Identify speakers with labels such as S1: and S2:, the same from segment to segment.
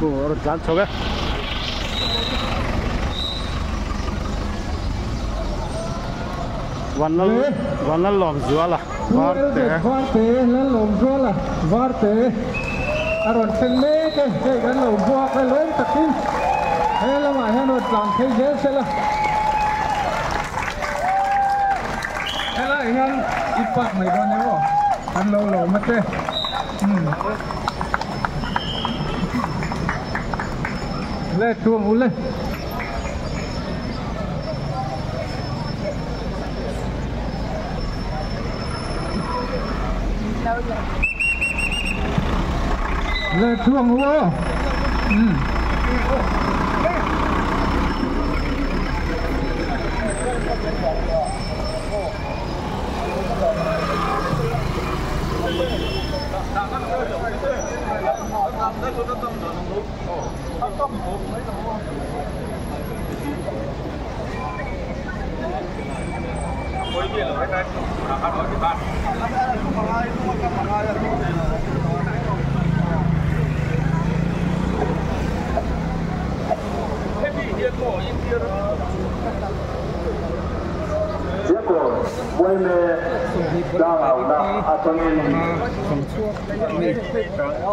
S1: Aw a rawn tlan chho e. Vanlal Vanlallawmzuala Varte.
S2: Varte Lallawmzuala Varte a rawn thleng mek e, hei kan lo buak e lawm takin he lamah hian rawn tlan phei zel sela. Helaiah hian i park mai dawn emaw kan lo lawm a che. Le chuang u le. Le chuang u aw.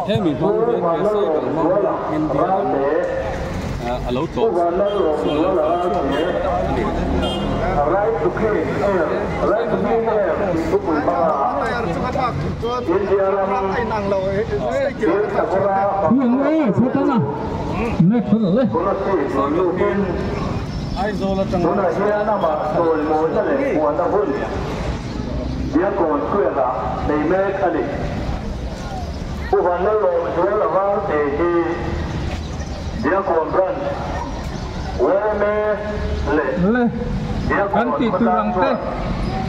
S3: Hemi hmang hian he cycle hmang hian India ram a lo tlawh chu a lo kal chhuak a ni. Cycle hi Aizawl atanga
S4: Diakkawn Square-ah nei mek a ni. Pu Vanlalawmzuala Varte hi Diakkawn Branch yma leh
S2: Le, kan
S4: Diakkawn
S2: tih tur
S4: khawtlang
S2: ang te
S4: chuan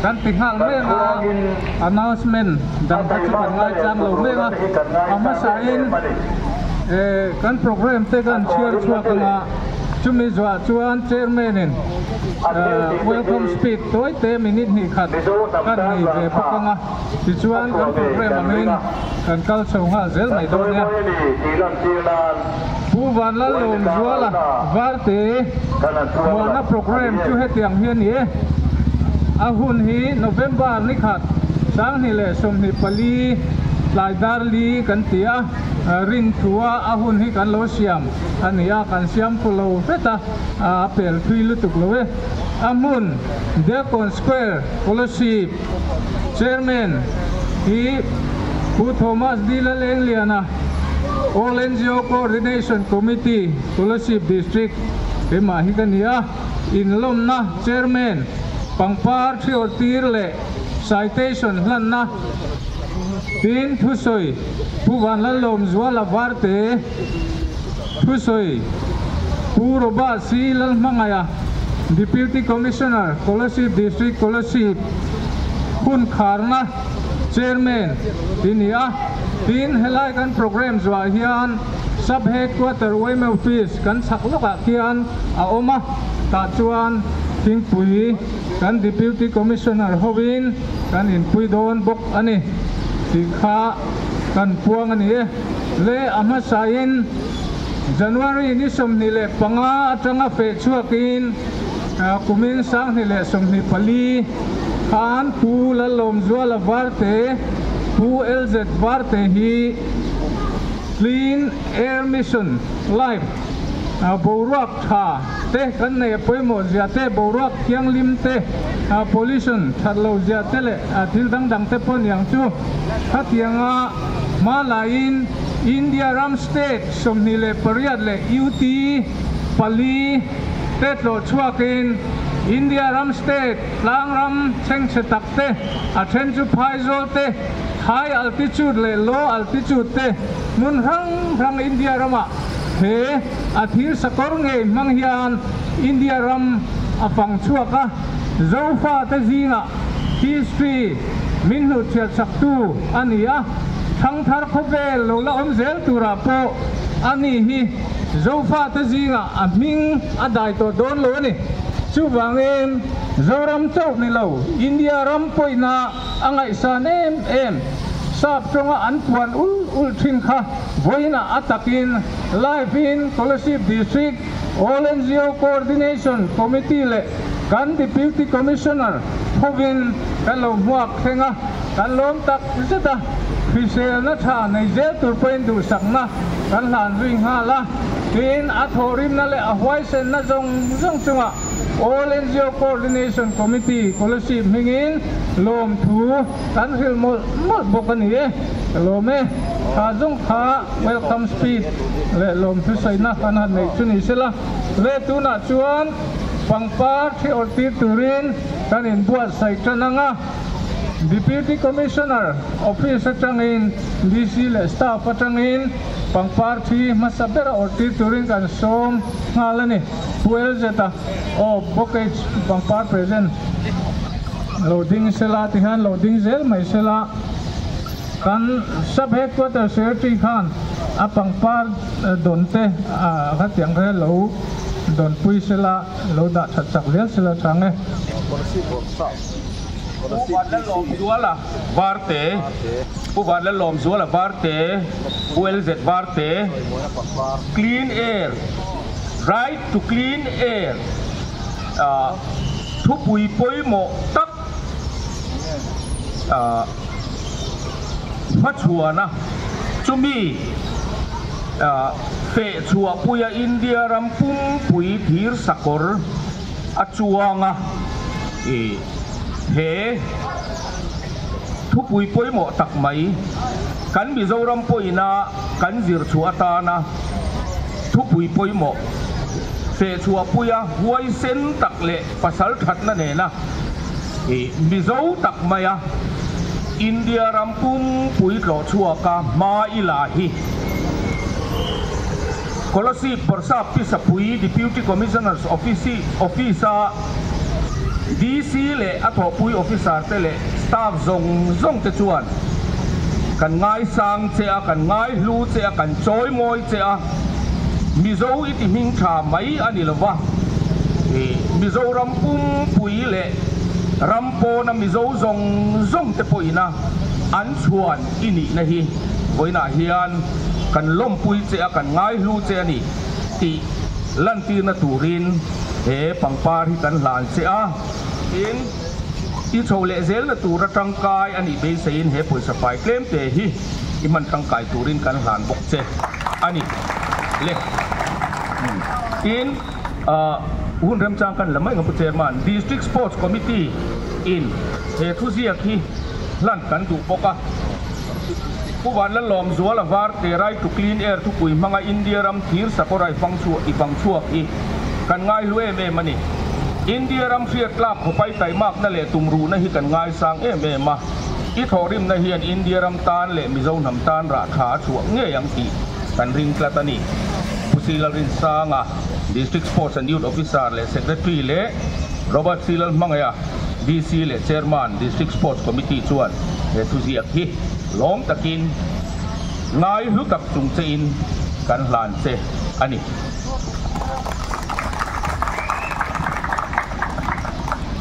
S2: kan ti nghal
S4: kan
S2: mek a,
S4: chhuangin
S2: announcement
S4: a
S2: dang kha chu kan
S4: taimakna leh
S2: ngaichang lo mek
S4: tumruhna
S2: a,
S4: te hi kan
S2: a
S4: ngaisang em
S2: hmasain
S4: em a ni.
S2: eh kan program te
S4: A
S2: kan chhiar
S4: thawhrimna
S2: chhuak
S4: te
S2: ang
S4: leh
S2: a, chumi zuah chuan Chairman in
S4: a thil tih te
S2: welcome
S4: hi
S2: speech tawi te minute hnih khat
S4: Mizo hnam
S2: kan
S4: tan
S2: nei ve
S4: vang
S2: bawk
S4: kha
S2: ang a, tichuan
S4: a
S2: kan
S4: chhuah ngei
S2: program
S4: kan
S2: angin
S4: ring a.
S2: kan kal chho nghal zel
S4: Kan
S2: mai dawn nia.
S4: chawimawi a ni tih lantir nan
S2: Pu Vanlalawmzuala Varte
S4: kan han chhuang
S2: muahna
S4: lang a
S2: program
S4: ni
S2: chu
S4: e.
S2: hetiang hi a ni e. A hun hi November ni khat 2024 tlai dar li kan ti a, rinthua a hun hi kan lo siam a ni a, kan siam phu lo hret a, a pel thui lutuk lo e. A hmun Deacon Square Kolasib Chairman hi Pu Thomas D Lalengliana, All NGO Coordination Committee, Kolasib District keimah hi ka ni a, inlawmna Chairman, pangpar thiawr tir leh citation hlanna tin thusawi Pu Vanlalawmzuala Varte thusawi Pu Robert C Lalhmangaia, Deputy Commissioner, Kolasib District Kolasib hun kharna Chairman ti ni a, tin helai kan programme zuah hian Sub Headquarter yma Office kan chhak lawkah khian a awm a, tah chuan thingpui kan Deputy Commissioner hovin kan inpui dawn bawk a ni tih kha kan puang a ni e. Le a hmasain January ni 25 atanga feh chhuakin kumin 2024 khan Pu Lalawmzuala Varte, Pu LZ Varte hi Clean Air Mission Life boruak tha te kan nei a pawimawh zia te, boruak thianghlim te, pollution that lo zia te leh thil dang dang te pawh niang chu khatianga hma laiin India ram state 28 leh UT pali te tlawh chhuakin India ram state tlang ram chhengchhe tak te, a then chu phaizawl te, high altitude leh low altitude te hmun hrang hrang India ramah he a thir sakawr ngei hmang hian India ram a fang chhuak a, Zofa te zingah history min hnuhchhiat saktu a ni a, thangthar khawvel lo la awm zel turah pawh a ni hi Zofa te zingah a hming a dai tawh dawn lo a ni. Chuvangin Zoram chauh ni lo, India ram pawihna a ngaihsan em em. Sap tawnga an puan ul ul thin kha vawiinah a takin live in Kolasib District All NGO Coordination Committee leh kan Deputy Commissioner hovin kan lo hmuak thleng a, kan lawm tak zet a, hriselna tha nei zel tur pawhin duhsakna kan hlan zui nghal a, tiin a thawhrimna leh a huaisenna zawng zawng chungah All NGO Coordination Committee Kolasib hmingin lawmthu kan hrilh mawlh mawlh bawk a ni e. Ka lawm e. Kha zawng kha welcome speech leh lawmthu saina kan han neih chu ni sela. Le tunah chuan pangpar thi awrh tir turin kan inbuatsaih tan ang a. Deputy Commissioner Office atangin DC leh staff atangin pangpar thi hmasa bera awrh tir turin kan sawm nghal a ni. Pu LZ-a aw bouquet pangpar present lo ding sela tihian lo ding zel mai sela kan sub headquarter secretary khan a pangpar dawn te a khatiang kha lo dawn pui sela lo dah that chak zel sela chang e.
S5: Pu Vanlalawmzuala Varte, Pu Vanlalawmzuala Varte, Pu LZ Varte, Clean Air, Right to Clean Air, thupui pawimawh tak hmachhuana chumi fehchhuahpuia India ram pumpui thir sakawr a chuang a, he thupui pawimawh tak mai kan Mizoram pawhina kan zir chhuah atana thupui pawimawh fehchhuahpuia huaisen tak leh pasal thatna nena Mizo tak maia India ram pumpui tlawh chhuaka hma i la hi Kolasib Bawrhsap Pi Sapui Deputy Commissioner's Office Office-a DC leh a thawhpui officer te leh staff zawng zawng te chuan kan ngaisang che a, kan ngaihlu che a, kan chawimawi che a, Mizo i ti hming tha mai a ni lova, Mizoram pumpui leh ram pawna Mizo zawng zawng te pawhina an chhuan i nihna hi vawiinah hian kan lawmpui che a, kan ngaihlu che a ni tih lantirna turin he pangpar hi kan hlan che a. Tin, i chho leh zelna tura tangkai a nih beiseiin he pawisa fai tlemte hi i hman tangkai turin kan hlan bawk che a ni le. Tin, hun remchang kan la mai ang pu Chairman, District Sports Committee in he thuziak hi hlan kan duh bawk a. Pu Vanlalawmzuala Varte Right to Clean Air thupui hmanga India ram thir sakawr a i fang chhuak hi kan ngaihlu em em a ni. India ram hriat tlak khawpai taimakna leh tumruhna hi kan ngaisang em em a, i thawhrimna hian India ram tan leh Mizo hnam tan rah tha a chhuah ngei ang tih kan ring tlat a ni. Pu Silalrinsanga, District Sports and Youth Officer leh Secretary leh Robert Silalhmangaia, DC leh Chairman, District Sports Committee chuan he thuziak hi lawm takin ngai hlu tak chung chein kan hlan che a ni.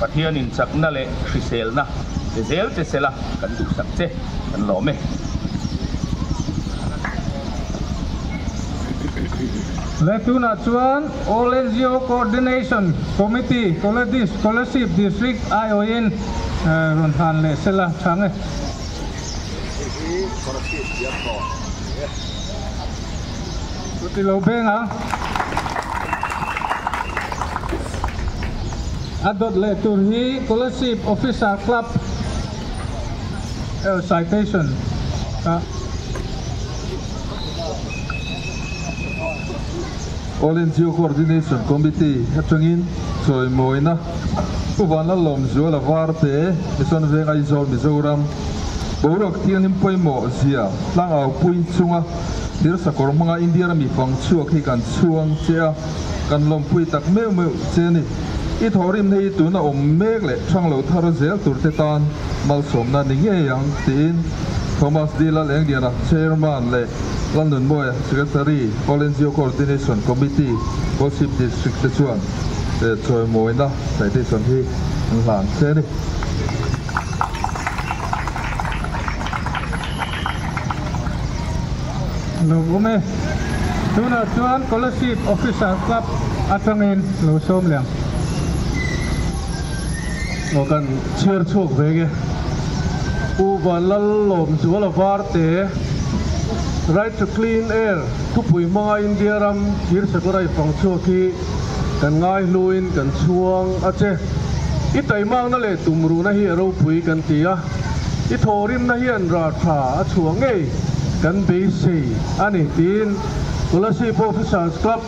S5: Pathianin chakna leh hriselna pe zel che sela kan duhsak che kan lawm e.
S2: Le tunah chuan All NGO Coordination Committee Koladis Kolasib District aiawhin rawn hlan leh sela chhang e. Chuti lo beng a. A dawt leh tur hi Kolasib Officer Club Citation a.
S6: All NGO Coordination Committee atangin chawimawina Pu Vanlalawmzuala Varte, Mission Veng Aizawl, Mizoram, boruak thianghlim pawimawh zia tlangau pui chunga thir sakawr hmanga India rami fang chhuak hi kan chhuang che a, kan lawmpui tak meuh meuh che a ni. I thawhrimna hi tuna awm mek leh thang lo thar zel tur te tan malsawmna ni ngei ang tiin Thomas D. Lalengdiana, Chairman leh Lalnunmawia, Secretary, All NGO Coordination Committee, Kolasib District te chuan chawimawina citation hi an hlan che a ni.
S2: Lo awm e. Tunah chuan Kolasib Officer Club atangin lo sawm leh ang.
S6: Aw kan chhiar chhuak ve nge. Pu Vanlallawmzuala Varte, Right to Clean Air thupui hmanga India ram thir sakawr a i fang chhuak hi kan ngaihluin kan chhuang a che. I taimakna leh tumruhna hi a ropui kan ti a. I thawhrimna hian rah tha a chhuah ngei kan beisei a ni tiin Kolasib Officers Club,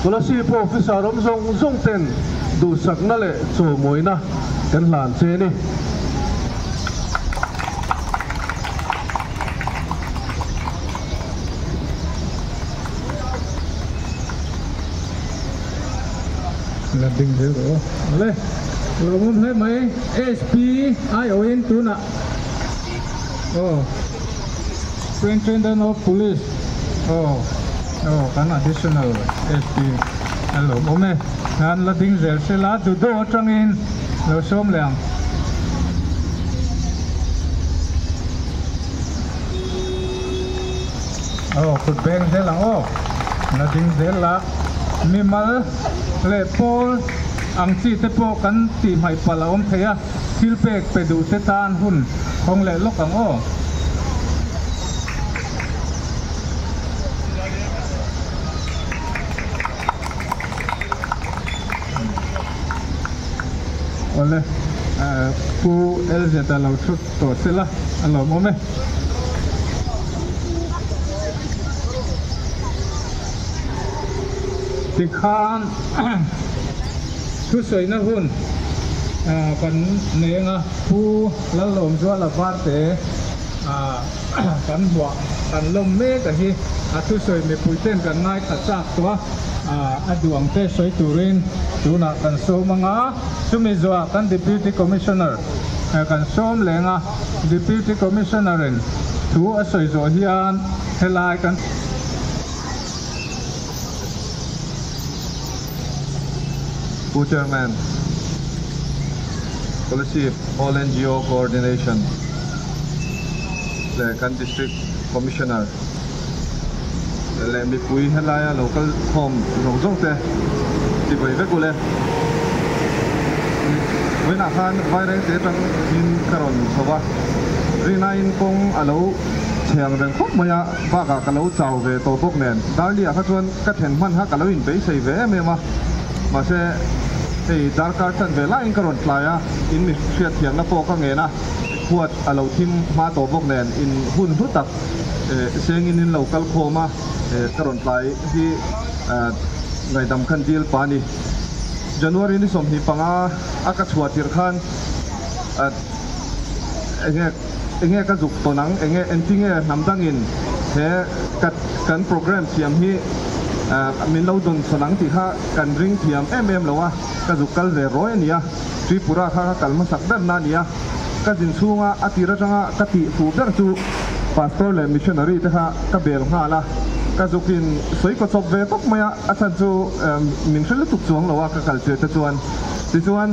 S6: Kolasib Officer awm zawng zawng ten duhsakna leh chawmawina kan hlan che a ni.
S2: La ding zel rawh aw. Awle, lawmawm hle mai. SP aiawhin tunah aw Superintendent of Police aw aw kan additional SP a lawmawm e. An la ding zel sela Dudo atangin lo sawm leh ang. Aw kut beng zel ang aw la ding zel la mimal leh pawl ang chi te pawh kan tih hmaih palh a awm thei a thil pek pe duh te tan hun hawng leh lawk ang aw. Awle Pu LZ a lo thut tawh sela a lawmawm e. Tikhan thusawiina hun kan nei anga Pu Lalawmzuala Varte kan hmuah kan lawm mek a hi a thusawi mipui ten kan ngaithla chak tawh a, a duh ang te sawi turin tunah kan sawm anga chumi zawhah kan Deputy Commissioner kan sawm leng a, Deputy Commissioner in thu a sawi zawh hian helai kan.
S6: Pu Chairman, Kolasib All NGO Coordination leh kan District Commissioner leh mipui helaia lo kal khawm zawng zawng te chibai vek ule. Vawiinah khan Vairengte atangin ka rawn chho va, Rinain kawng a lo chheng reng khawp mai a, bakah ka lo chau ve tawh bawk nen Darli-ah kha chuan ka then hman kha ka lo inbeisei ve em em a, mahse hei darkar chan ve laiin ka rawn tlai a, in mi hriatthiamna pawh ka ngen a, khuat a lo thim hma tawh bawk nen in hun hlu tak sengin in lo kal khawm a, ka rawn tlai hi ngaihdam khan dil pa ni. January ni 25 a ka chhuah tirh khan enge enge ka zuk tawn ang, enge engtinge hnam dangin he ka kan program siam hi min lo dawn sawn ang tih kha kan ring thiam em em lo a, ka zuk kal ve rawi a ni a, Tripura kha ka kal hmasak ber na a ni a, ka zin chhunga a tir atanga ka tih fuh ber chu Pastor leh Missionary te kha ka bel nghal a, ka zukin sawi kaw chawp ve tawp mai a, a chhan chu min hre lutuk chuang lo a ka kal tir te chuan tichuan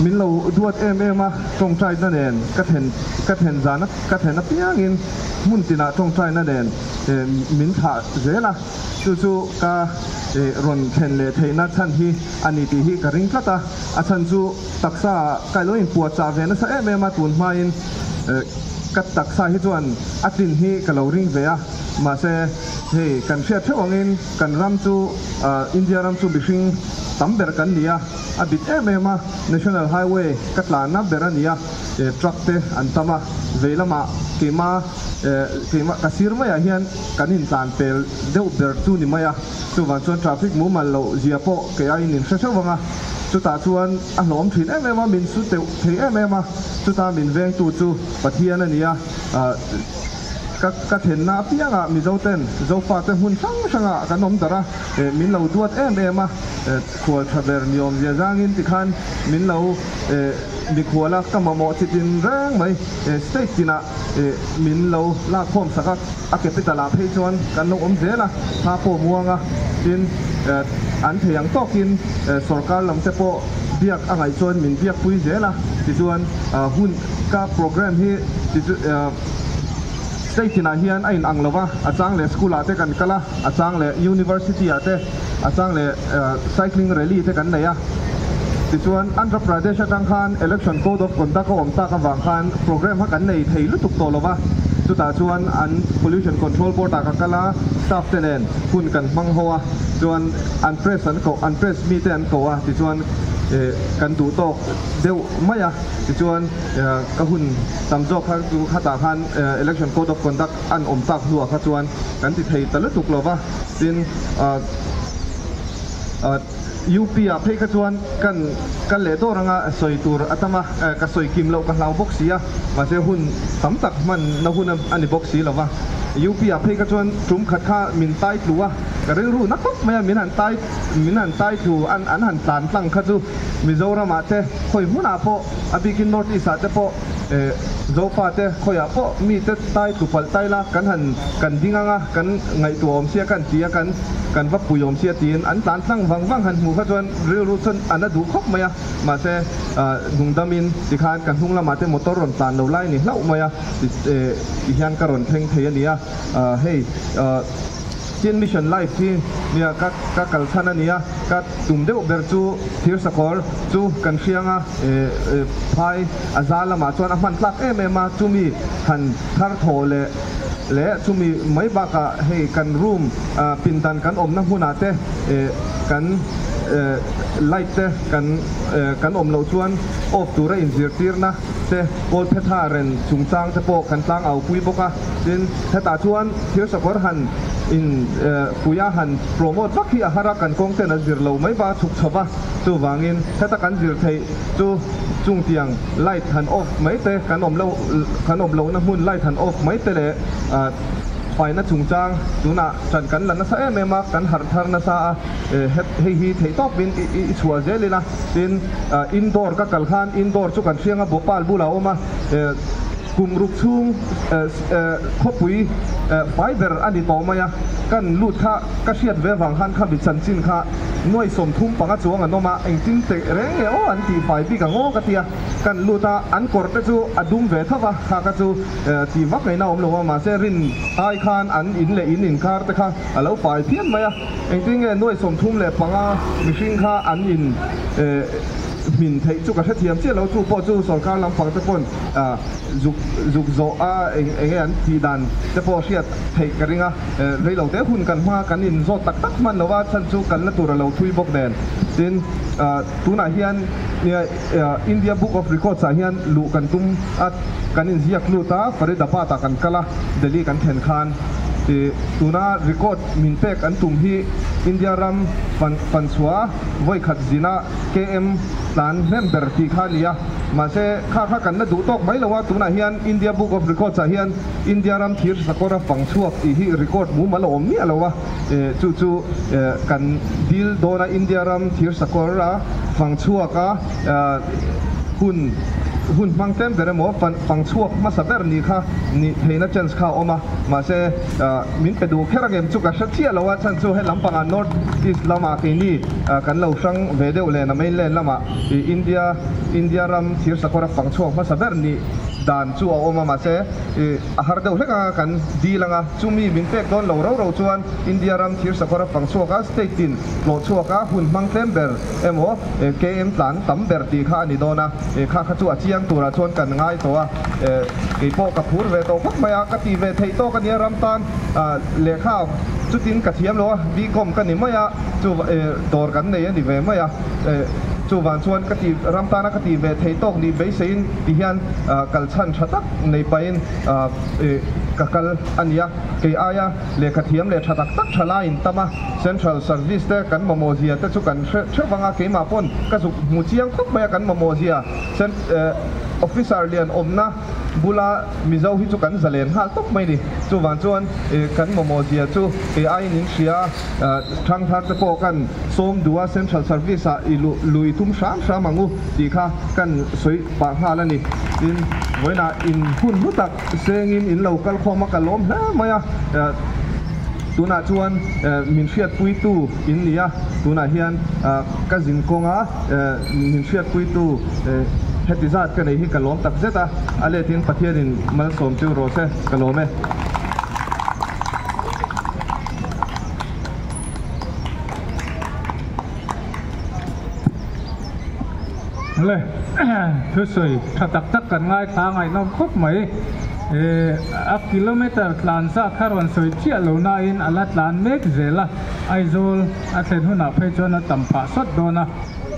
S6: min lo duat em em a, tawngtaina nen ka then ka then zan a ka then apiangin hmun tinah tawngtaina nen min thlah zel a, chu chu ka rawn thlen leh theihna chhan hi a ni tih hi ka ring tlat a, a chhan chu taksa ka lo inpuahchah ve nasa em em a, tun hmain ka taksa hi chuan a tlin hi ka lo ring ve a, mahse hei kan hriat theuh angin kan ram chu India ram chu mihring tam ber kan ni a, a bit em em a, National Highway ka tlanna ber a ni a, truck te an tam a, vei lamah keima keima ka sir maiah hian kan intlan pel deuh ber chu ni mai a, chuvang chuan traffic mumal loh zia pawh kei aiin in hre hreuh vang a, chutah chuan a hlawm thin em em a, min su teuh thei em em a, chuta min vengtu chu Pathian a ni a. Ka ka thenna apiangah Mizo ten Zofa te hmun hrang hrangah kan awm darh a, min lo duat em em a, khual tha ber ni awmzia zangin tikhan min lo mikhual a, ka mamawh chi tin reng mai, state tinah min lo lakkhawm sak a, a capital ah phei chuan kan lo awm zel a, thla pawh muang a, tin an thei ang tawkin sorkar lam te pawh biak a ngaih chuan min biak pui zel a, tichuan hun ka program hi. State tinah hian a inang lo va, a chang leh school ah te kan kal a, a chang leh university ah te, a chang leh cycling rally te kan nei a. Tichuan Andhra Pradesh atang khan Election Code of Conduct a awm tak avang khan programme kha kan nei thei lutuk tawh lo va, chutah chuan an Pollution Control Board ah ka kal a, staff te nen hun kan hmang ho a, chuan an press an koh, an press mite an ko a, tichuan kan duh tawk deuh mai a, tichuan ka hun tam zawk kha chu khatah khan Election Code of Conduct an awm tak hnuah kha chuan kan ti thei ta lutuk lo va, tin UP ah phei kha chuan kan kal leh dawr anga sawi tur a tam a, ka sawi kim loh ka hlau bawk si a, mahse hun tam tak hman na hun a ni bawk si lo va. UP ah phei kha chuan tum khat kha min tai tlu a, ka rilru na khawp mai a, min han tai min han tai tlu an an han tlan tlang kha chu Mizoram ah te khawi hmunah pawh a bikin North East ah te pawh Zofa te khawiah pawh mi te tai tlu palh tai la kan han kan ding anga kan ngaihtuah awm sia kan ti a kan kan va pui awm sia tiin an tlan tlang vang vang han hmuh kha chuan rilru chuan a na duh khawp mai a mahse dungdamin tikhan ka hnung lamah te motor rawn tlan lo lai ni hlauh mai a ti hian ka rawn thleng thei a ni a hei Chin Mission Life hi nia ka ka kal chhan a ni a ka tum deuh ber chu thir sakawr chu kan hriang a phai a za lamah chuan a hman tlak em em a chumi han thar thaw leh leh chumi mai bakah hei kan room pindan kan awmna hmunah te kan light te kan kan awm loh chuan off tura inzirtirna te kawl phetha ren chungchang te pawh kan tlang au pui bawk a tin hetah chuan thir sakawr han in puia han promote vak hi a har a kan kawng ten a zir lo mai ba chhuk chho va chuvangin heta kan zir theih chu chungtiang light han off mai te kan awm lo kan awm lohna hmun light han off mai te leh faina chungchang tunah ṭan kan la nasa em em a kan harh thar nasa a hei hi theih tawpin i chhuah zel ila tin indoor ka kal khan indoor chu kan hriang a Bhopal bulah a awm a kum ruk chhung khawpui fai ber a ni tawh mai a kan lut kha ka hriat ve vang khan kha mi chanchin kha nuai 35 chuang an awm a engtin teh reng nge aw an tih fai bik ang aw ka ti a kan lut a an kawr te chu a dum ve tho va kha kha chu tih vak ngaihna a awm lo a mahse rin ai khan an in leh in inkar te kha a lo fai phian mai a engtin nge nuai 35 mihring kha an in hmin theih chu ka hrethiam chiah lo chu pawh chu sorkar lampang te pawn zuk zuk zawh a eng enge an tih dan te pawh hriat theih ka ring a reilo te hun kan hma kan in zawt tak tak hman lo a chhan chu kalna tur a lo thui bawk nen tin tunah hian India Book of Records ah hian luh kan tum a kan in ziak lut a Faridabad ah kan kal a Delhi kan thlen khan tuna record min pek an tum hi India ram fan fanchhuah vawi khat zina KM tlan hnem ber tih kha a ni a mahse kha kha kan la duh tawk mai lo a tunah hian India Book of Records ah hian India ram thir sakawra fang chhuak tih hi record mumal a awm miah lo a chu chu kan dil dawn a India ram thir sakawra fang chhuak a hun hun hmang tlem ber emaw fang chhuak hmasa ber ni kha nih theihna chance kha a awm a mahse min pe duh kher angem chu ka hre chiah lo a chhan chu he lampangah North East lamah keini kan lo hrang ve deuh len a mainland lamah India India ram thir sakawra fang chhuak hmasa ber nih dan chu a awm a mahse a har deuh hlek anga kan dil anga chumi min pek dawn lo ro ro chuan India ram thir sakawra fang chhuak a state tin hlawh chhuak a hun hmang tlem ber emaw KM tlan tam ber tih kha a ni dawn a kha kha chu a chiang turah chuan kan ngai tawh a keipawh ka phur ve tawh khawp mai a ka ti ve theih tawk a nia ram tan lehkha chutin ka thiam lo a B.Com ka ni mai a chu dawr kan nei a ni ve mai a chuvang chuan ka ti ram tana ka ti ve theih tawk nih beiseiin ti hian kal chhan tha tak nei pahin ka kal a ni a kei aia lehkha thiam leh tha tak tak tha laiin tam a central service te kan mamawh zia te chu kan hre theuh ang a keimah pawn ka zuk hmu chiang khawp mai a kan mamawh zia officer lian awmna bula Mizo hi chu kan zalen nghal tawp mai ni chuvang chuan kan mamawh zia chu kei aiin in hria thangthar te pawh kan sawm duh a central service ah i lui tum hram hram ang u tih kha kan sawi pah nghal a ni tin vawiinah in hun hlu tak sengin in lo kal khawm a ka lawm hle mai a tunah chuan min hriatpuitu in ni a tunah hian ka zin kawnga min hriatpuitu heti zat ka nei hi ka lawm tak zet a a letin Pathianin malsawm chu rawh se ka lawm e.
S2: Le thusawi tha tak tak kan ngaithla ngaihnawm khawp mai. A kilometer tlan zat kha rawn sawi chiah lo nain a la tlan mek zel a, Aizawl a thlen hunah phei chuan a tam phah sawt dawn a.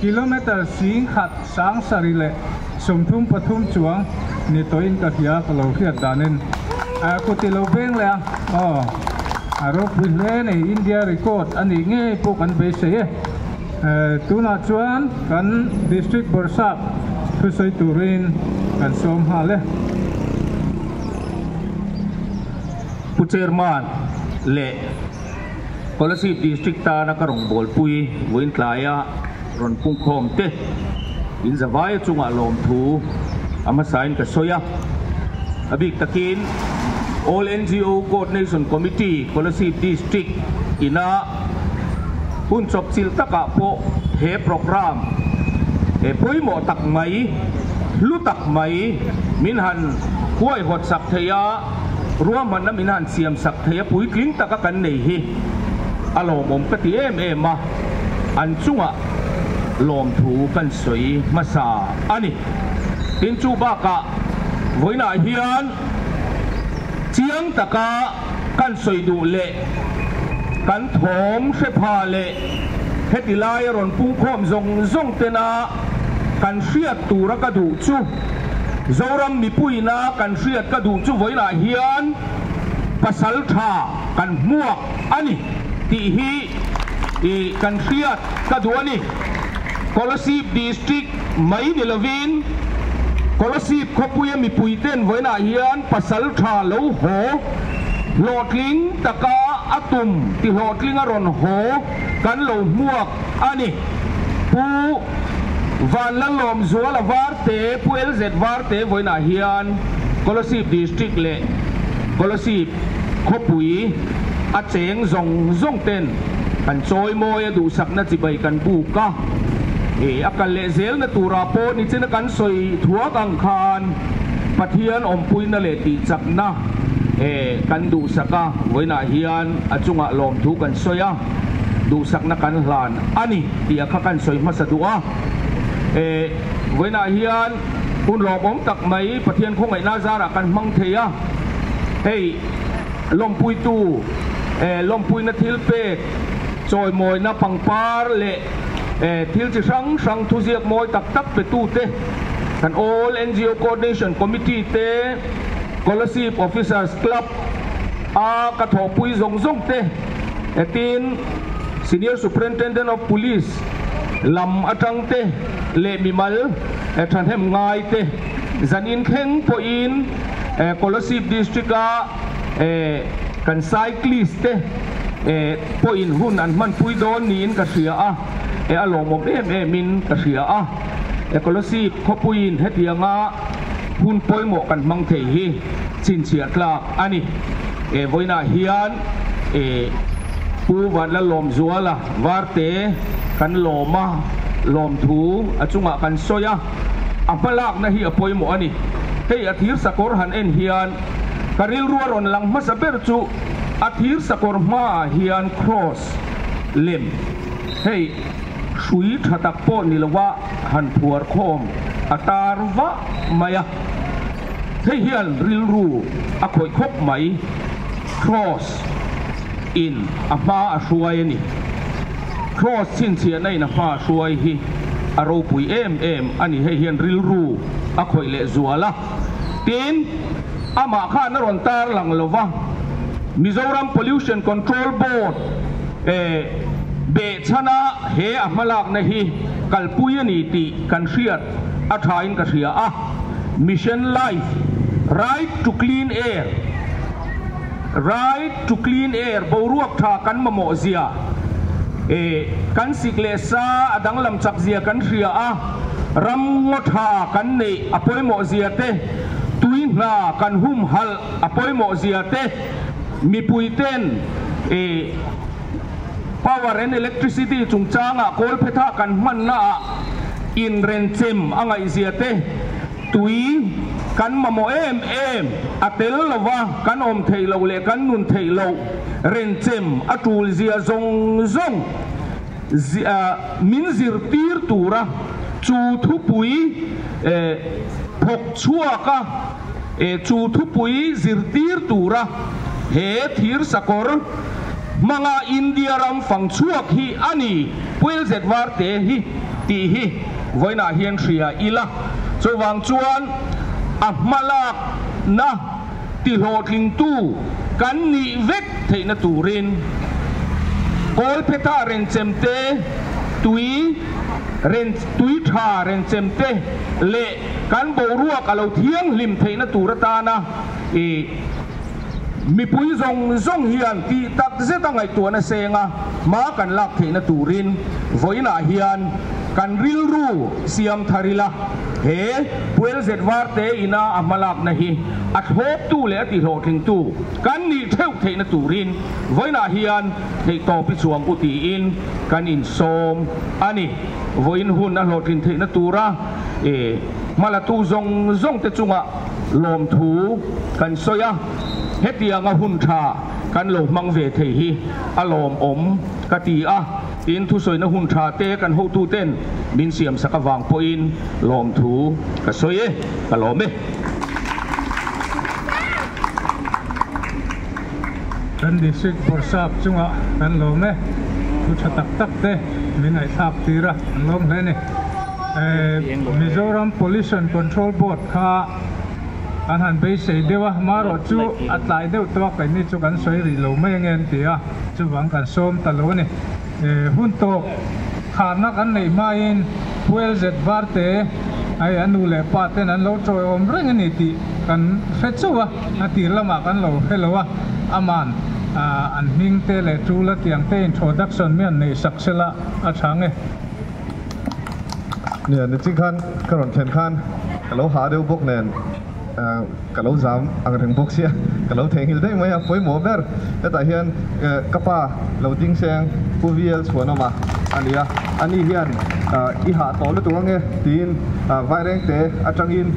S2: Kilometer 10,000 733 chuang ni tawhin ka hria ka lo hriat danin kut i lo beng leh a, aw a ropui hle a ni, India record a nih ngei pawh kan beisei e. Tunah chuan kan District Bawrhsap thusawi turin kan sawm nghal e.
S5: Pu Chairman leh Kolasib District tana ka rawngbawlpui vawiin tlaia rawn pungkhawm te in zavaia chungah lawmthu a hmasain ka sawi a. A bik takin All NGO Coordination Committee Kolasib District ina hun chawpchilh takah pawh he programme he pawimawh tak mai, hlu tak mai min han huaihawt sak thei a, ruahmanna min han siam sak thei a, puitling taka kan nei hi a lawmawm ka ti em em a, an chungah lawmthu kan sawi hmasa a ni. Tin chu bakah vawiinah hian chiang taka kan sawi duh leh kan thawm hre pha leh heti laia rawn pungkhawm zawng zawng tena kan hriat tura ka duh chu Zoram mipuina kan hriat ka duh chu vawiinah hian pasal tha kan hmuak a ni tih hi i kan hriat ka duh a ni. Kolasib District mai ni lovin Kolasib khawpuia mipuiten vawiinah hian pasal tha lo haw hlawhtling taka a tum ti hlawhtling a rawn haw kan lo hmuak a ni. Pu Vanlalawmzuala Varte, Pu LZ Varte vawiinah hian Kolasib District leh Kolasib khawpui a cheng zawng zawng ten kan chawimawi a duhsakna chibai kan buk a. A kal leh zelna turah pawh nichina kan sawi thuak ang khan Pathian awmpuina leh tihchakna kan duhsak a, vawiinah hian a chungah lawmthu kan sawi a, duhsakna kan hlan a ni tih a kha kan sawi hmasa duh a. Vawiinah hian hun lawmawm tak mai Pathian khawngaihna zarah kan hmang thei a, hei lawmpuitu lawmpuina thil pek chawimawina pangpar leh thil chi hrang hrang thuziak mawi tak tak petute kan All NGO Coordination Committee te, Kolasib Officers Club a ka thawhpui zawng zawng te tin Senior Superintendent of Police lam atang te leh mimal thahnem ngai te zanin thleng pawhin Kolasib District a kan cyclist te pawhin hun an hmanpui dawn niin ka hria a, a lawmawm em em in ka hria a. Kolasib khawpuiin hetianga hun pawimawh kan hmang thei hi chhinchhiah tlak a ni. Vawiinah hian Pu Vanlalawmzuala Varte kan lawm a, lawmthu a chungah kan sawi a, a hmalakna hi a pawimawh a ni. Hei a thir sakawr han en hian ka rilru a rawn lang hmasa ber chu a thir sakawr hmaah hian cross lem hei hrui tha tak pawh ni lova han phuar khawm a tar vah mai a, hei hian rilru a khawih khawp mai, cross in a hma a hruai a ni. Cross chhinchhiahna in a hma a hruai hi a ropui em em a ni, hei hian rilru a khawih leh zual a, tin amah khan a rawn tar lang lova Mizoram Pollution Control Board Behchhana he a hmalakna hi kalpui a ni tih kan hriat a thain ka hria a, Mission Life, Right to Clean Air, Right to Clean Air, boruak tha kan mamawh zia, kan sik leh sa a danglam chak zia kan hria a, ram ngaw tha kan neih a pawimawh zia te, tui hna kan humhalh a pawimawh zia te, mipui ten Power and Electricity chungchangah kawlphetha kan hmannaah inrenchem a ngaihzia te, tui kan mamawh em em a tel lova kan awm theih loh leh kan nun theih loh renchem a tulzia zawng zawng min zirtir tura. Chu thupui thawk chhuak a, chu thupui zirtir tura he thir sakawr hmanga India ram fang chhuak hi a ni, Puilzet Varte hi tih hi vawiinah hian hria ila. Chuvang chuan a hmalakna tihlawhtlingtu kan nih vek theihna turin Kawlphetha renchem te, tui ren tui tha renchem te leh kan boruak a lo thianghlim theihna tur atana i mipui zawng zawng hian tih tak zeta ngaihtuahna senga hma kan lak theihna turin vawiinah hian kan rilru siam thar ila, he Puelzet Varte ina a hmalakna hi a thlawptu leh a tihlawhtlingtu kan nih theuh theihna turin vawiinah hian theihtawp i chuang u tiin kan insawm a ni. Vawiin hun a hlawhtlin theihna tura hmalatu zawng zawngte chungah lawmthu kan sawi a, hetianga hun tha kan lo hmang ve thei hi a lawmawm ka ti a, tin thusawina hun tha te kan hotuten min siamsak avang pawhin lawmthu ka sawi e, ka lawm e.
S2: Kan District Bawrhsap chungah kan lawm e, thu tha tak tak te min ngaihthlak tir a, an lawm hle a ni. Mizoram Pollution Control Board kha an han beisei deuh a, marawh chu a tlai deuh tawh a, keini chu kan sawi rih lo mai ange an ti a, chuvang kan sawm ta lo a ni. Hun tawp kharna kan neih hmain Puelzet Varte hei a nu leh pa ten an lo tawiawm reng a ni tih kan hre chauh a, a tir lamah kan lo hre lo a, aman an hming te leh tul a tiang te introduction mi an neih sak sela a tha nge.
S6: Nia, nichin khan ka rawn thlen khan ka lo hah deuh bawk nen ka lo zam ang reng bawk sia, ka lo theihnghilh daih mai a, pawimawh ber hetah hian ka pa lo ding seng Pu VL Chhuanawma a ni a, ani hian i hah tawh lutuk ange tiin Vairengte atangin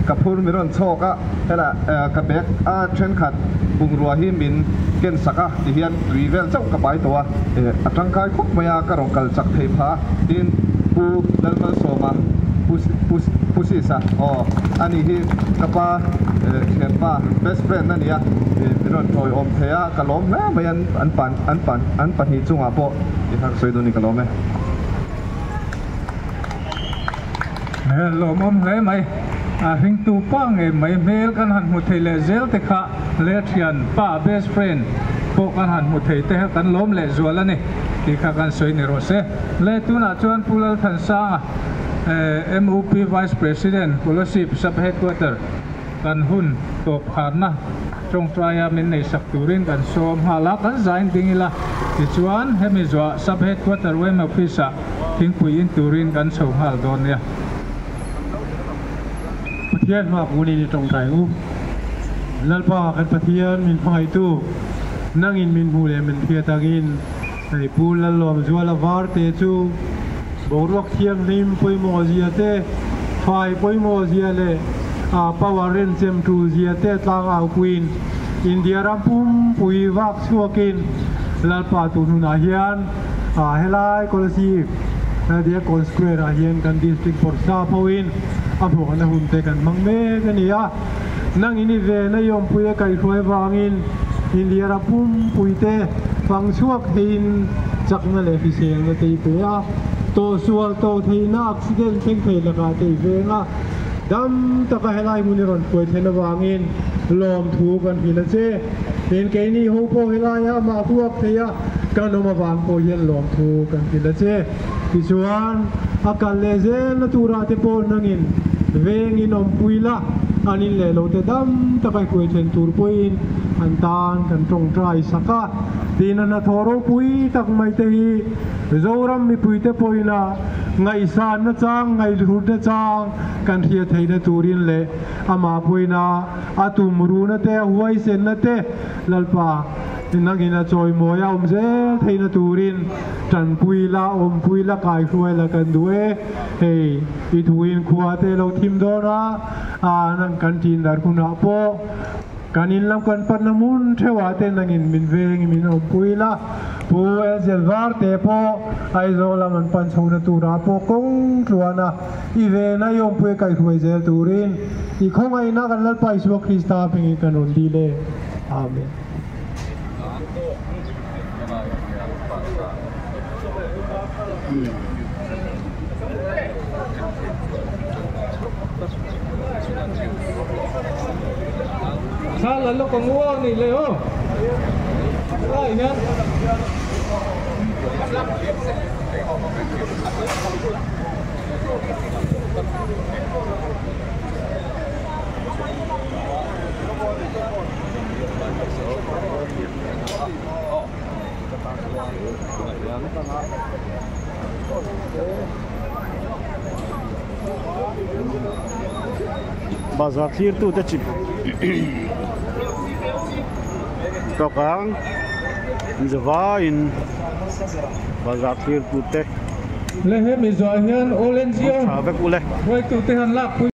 S6: ka phur mi rawn chhawk a, helai ka bag a thenkhat bungrua hi min ken sak a ti hian tui vel chauh ka pai tawh a, a tangkai khawp mai a, ka rawn kal chak thei pha tin Pu Lalmalsawma Pu Pu Sisa aw ani hi ka pa thianpa best friend a ni a, min rawn tawiawm thei a, ka lawm hle mai an an pan an pan an pahnih chungah pawh i har sawi dun i ka lawm e.
S2: Lawmawm hle mai. A hringtu pa ngei mai hmel kan han hmu thei leh zel te kha leh thian pa best friend pawh kan han hmu thei te kha kan lawm leh zual a ni tih kha kan sawi ni rawh se. Le tunah chuan Pu Lalthansanga MUP Vice President Kolasib Sub Headquarter kan hun tawp kharna tawngtaia min neihsak turin kan sawm nghal a, kan zain ding ila tichuan hemi zuah Sub Headquarter YMA Office ah Thingpui in turin kan chho nghal dawn nia.
S7: Pathian hma kunin i tawngtai u. Lalpa kan Pathian min hmangaihtu, nangin min hmuh leh min hriat angin hei Pu Lallawmzuala Varte chu boruak thianghlim pawimawh zia te, fai pawimawh zia leh power renchem tul zia te tlangau puiin India ram pumpui vak chhuakin Lalpa tun hunah hian Ah helai Kolasib Diakkawn Square ah hian kan District Bawrhsap hoin a hmuhna hun te kan hmang mek a ni a, nang in i ven a i awmpui a kaihhruai vangin India ram pumpui te fang chhuak theiin chakna leh hriselna te i pe a, tawhsual tawh theihna accident thleng thei lakah te i veng a, dam taka helai hmun i rawn hruai thlen avangin lawmthu kan hrilh a che. Tin keini ho pawh helaia amah huak thei a kan awm avang pawh hian lawmthu kan hrilh a che. Tichuan a kal leh zelna turah te pawh nangin vengin awmpui la, an in leh lo te dam taka i hruai then tur pawhin an tan kan tawngtai sak a. Tin a hnathawh ropui tak mai te hi Zoram mipuite pawhin a ngaihsanna chang, ngaihhlutna chang kan hriat theihna turin leh amah pawhin a A tum runa te, a huaisenna te Lalpa nangin a chawimawi a awm zel theihna turin tanpui la, awmpui la, kaihruai la kan duh e. Hei i thuin khua te lo thim dawn a, nang kan ṭin dar hunah pawh Kan in lam kan panna hmun theuhah te nangin min veng min awmpui la. Pu Angel Varte pawh Aizawl lam an pan chhohna turah pawh kawng tluan a, i vena i awmpui a kaihruai zel turin i khawngaihna kan Lalpa Isua Krista hmingin kan rawn dil e. Amen.
S2: Thla la lawk ang u aw nih leh aw. Lai hian.
S1: Bazar thlir tu te chip tawk ang zavaiin bazar thlir tu te
S2: Le he mi zuah hian All NGO
S1: tha vek ule
S2: hruaitu te han lak pui.